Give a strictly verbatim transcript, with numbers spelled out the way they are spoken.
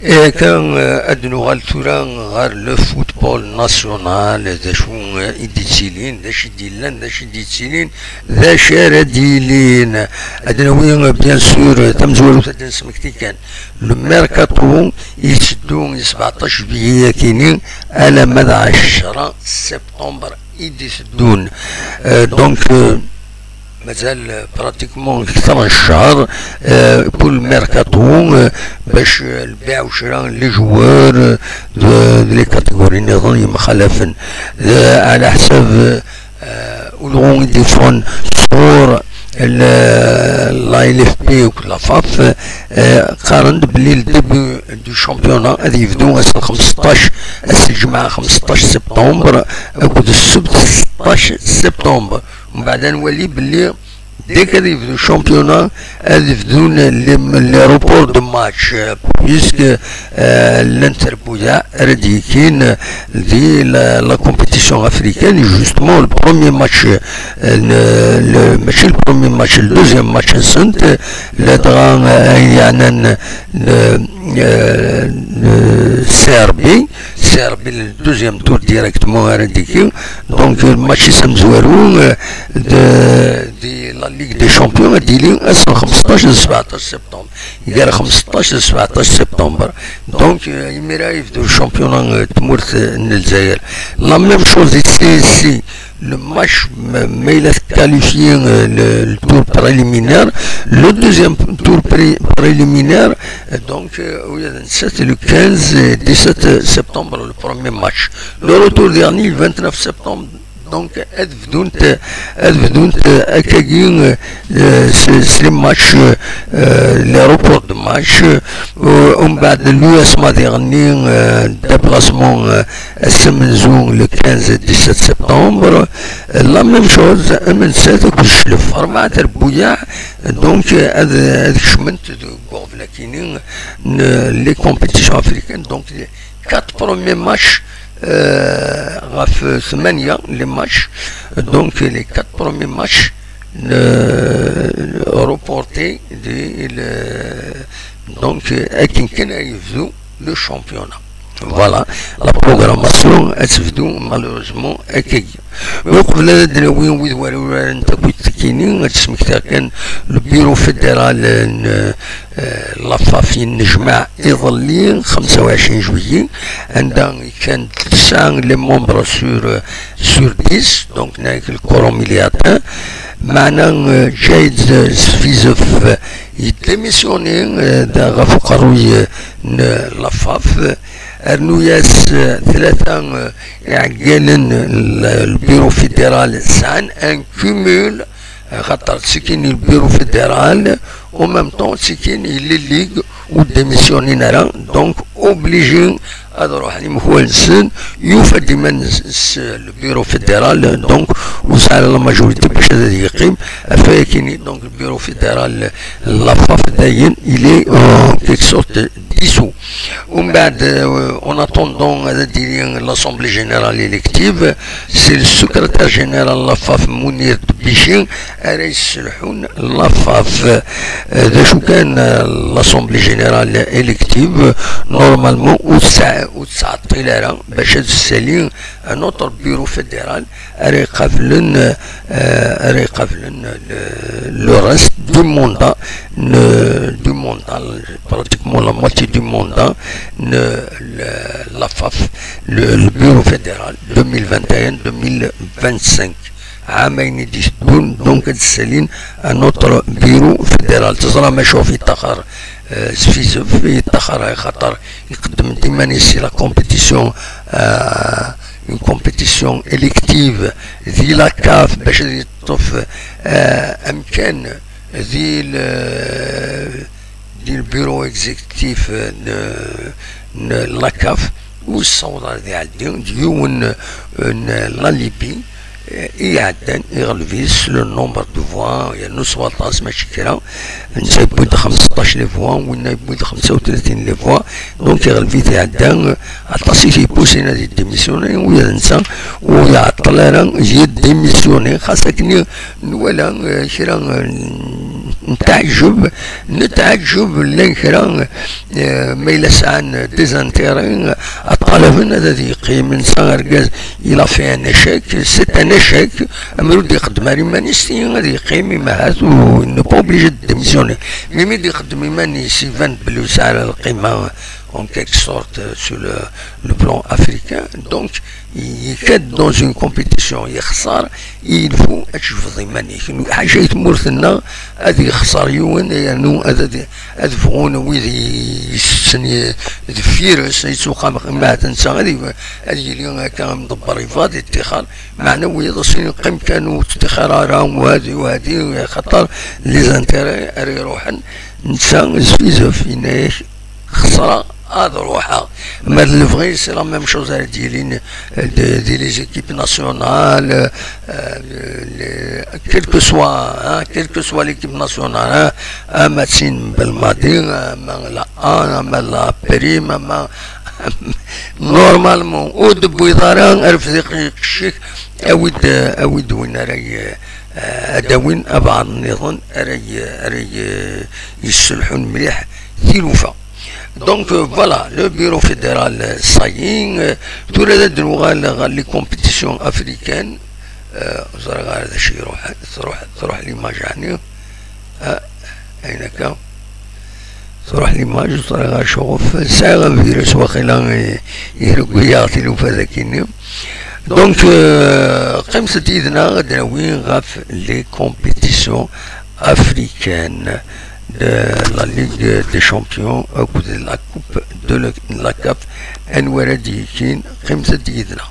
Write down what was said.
Akka, eh, ad nuɣal tura ɣer le football national, d acu, eh, i d-yettilin, d acu i d-yellan, d acu i d-yettilin, d acu ara d-yilin. Ad nawi, eh, bien sûr, eh, tamezwarut ad d-nesmekti kan. Le mercato yetteddu i sbeɛṭac juillet akini alamma d ɛecra septembre i d-iteddun. Eh, donc, eh, Mazal, euh, pratiquement kter n ccher, euh, pour le mercato, euh, باش, euh, البيع وشراء les joueurs, euh, de, de les catégories نظن يمخالفن. Euh, على حساب, euh, ولغون يديفون sur la L F P و la FAF, euh, قارن بلي le début du championnat غادي يبدو أس خمسطاش، أس الجمعة خمسطاش سبتمبر، أكد السبت ستطاش سبتمبر. ومن بعد نولي بلي dès que يبدو le championnat, ad bdun les, les reports de match, euh, puisque, euh, l'Inter Bouya, Radikin, dit la, la compétition africaine, justement, le premier match, euh, le, le, ماشي le premier match, le deuxième match, c'est, le, euh, le, euh, le C R B, C R B, le deuxième tour directement à Radikin. Donc, le match, c'est, euh, de, de la Ligue des Champions, ad yili ass n xmesṭac d sbeɛṭac septembre. Gar xmesṭac d sbeɛṭac septembre. Donc, euh, imir-a yebdu le championnat, euh, tmurt, euh, n Lezzayer. La même chose ici, ici, le match, ma, ma il est qualifié, euh, le, le tour préliminaire, le deuxième tour pré-, préliminaire, euh, donc, euh, oui, c'est le quinze et dix-sept septembre, le premier match. Le retour dernier, le vingt-neuf septembre, donc, ad bdunt, ad bdunt, euh, akkagi, euh, euh, s, s les matchs, euh, euh, les reports de match, euh, ومن بعد l'USMA ad iɣenni, euh, déplacement, euh, ass amenzu le quinze et dix-sept septembre. Euh, la même chose, amenzu akked Cclef, rebɛa trebbuyaɛ, donc, euh, ad, ad kecment deg uɣbel akini, n, les compétitions africaines, donc, quatre premiers matchs, euh, ɣef ثمانية les matchs, donc les quatre premiers matchs, euh, reportés, de, le, donc, euh, akken kan ad yebdu le championnat. Voilà, la programmation ad tebdu malheureusement akkagi. Uqbel ad d-nawi wid ur uraren takkit-kini, ad d-smektiɣ kan le bureau fédéral n, euh, la FAF yennejmaɛ iḍelli, xemsa u ɛecrin juillet, anda kan tesɛa les membres sur, euh, sur dix, donc nek le quorum il est atteint. Meɛna, euh, Jaid, euh, Sfizef, euh, yedémissionné, euh, da ɣef uqerruy, euh, n la FAF. Rnu-yas, euh, tlata, euh, iɛeggalen, le, le bureau fédéral sɛan un cumul, euh, xaṭer ttikin le bureau fédéral, en même temps ttikin les ligues ur démissionnin ara, donc obligé ad ruḥen imekwal-nsen, yufa-d iman-nnes le bureau fédéral, donc ur sɛi ara la majorité bac ad yeqqim, ɣef wayakini, donc le bureau fédéral, la FAF dayen, il est en quelque sorte dissous. Umbeɛd, euh, en attendant, ad d-tili l'assemblée générale élective, c'est le secrétaire général la FAF, Mounir Dbichi, ara yesselḥun la FAF. Euh, d acu kan, euh, l'assemblée générale élective, normalement, ur tesɛa-, ur tettɛeṭṭil ara bac ad tessali un autre bureau fédéral ara iqablen, euh, ara iqablen le, le reste du mandat, ne, du mandat, pratiquement la moitié du mandat, ne, le, la FAF, le, le bureau fédéral, deux mille vingt et un, deux mille vingt-cinq. عامين يديسدون، donc ad ssalin un autre bureau fédéral. Teẓram acu yettaxer, euh, Sfizef, yettaxer xaṭer iqeddem-d iman-is si la compétition, euh, une compétition élective di la CAF bac ad yeṭṭef, euh, amkan di le, di le bureau exécutif, euh, de, de la CAF, ur yessaweḍ ara ad iɛeddi, d yiwen, euh, n la Libye, iɛeddan iɣleb-it le nombre de voix, yernu s waṭas mačči kra. Netta yewwi-d xemseṭṭac les voix, winna yewwi-d xemsa u tlatin les voix. Donc iɣleb-it iɛedda, aṭas i t-yeppusin ad yeddimissyuni, ula d netta ur iɛeṭṭel ara yeddimissyuni, xas akken nwala eh, kra eh, n teɛǧeb, netɛeǧǧeb llan kra eh, ma yella sɛan des intérêts, eh, ṭalaben ad ad yeqqim. Netta argaz, il a fait un échec, c'est un échec. Amer ur d-iqeddem ara iman-is, ad yeqqim imahat, u il n'est pas obligé de démissionner. Mi mi d-iqeddem iman-is, iban belli ur yesɛi ara lqima en quelque sorte euh, sur le, le plan africain. Donc il est dans une compétition, yexṣer, il faut ad tjebdeḍ iman-ik. Ḥaca i tmurt-nneɣ ad yexṣer yiwen, yernu ad, ad, ad bɣun wid yessetten deffir-s, yettuqam imahat netta ad, ad yili akka amḍebber, yebɣa ad yettixer, meɛna wiyaḍ ass-nni yeqqim kan ur yettixer ara, wadi wadi, xaṭer les intérêts ara iruḥen. Netta zfizef, yenna-yak xesreɣ ad ruḥeɣ. Ma d lebɣi, c'est la même chose ara d-yilin di les équipes nationales, euh, quel que soit, hein, quel que soit l'équipe nationale, hein, ama d tin n Belmadi, ama la A, ama la Prime, ama normalement ur d-tewwiḍ ara, rfed iqeccek, awi-d, awi-d win ara y- ad d-awin abeɛḍ nniḍen ara y- ara y- yesselḥun mliḥ tilufa. Donc euh, voilà, le bureau fédéral, euh, ça y est, euh, tura ad nuɣal ɣer les compétitions africaines. Euh, ẓriɣ ara d acu iruḥ, tṛuḥ, tṛuḥ l'image ɛni. Ah, ayen akka. Tṛuḥ l'image, ẓriɣ ara cuɣef. Sɛiɣ avirus waqila i- irewwi-yaɣ tilufa dagi-nni. Donc euh, qqimet-d yid-neɣ ad d-nawi ɣef les compétitions africaines de la Ligue des Champions akked la Coupe de la- la CAF. Anwa ara d-yekkin, qqimet-d yid-neɣ.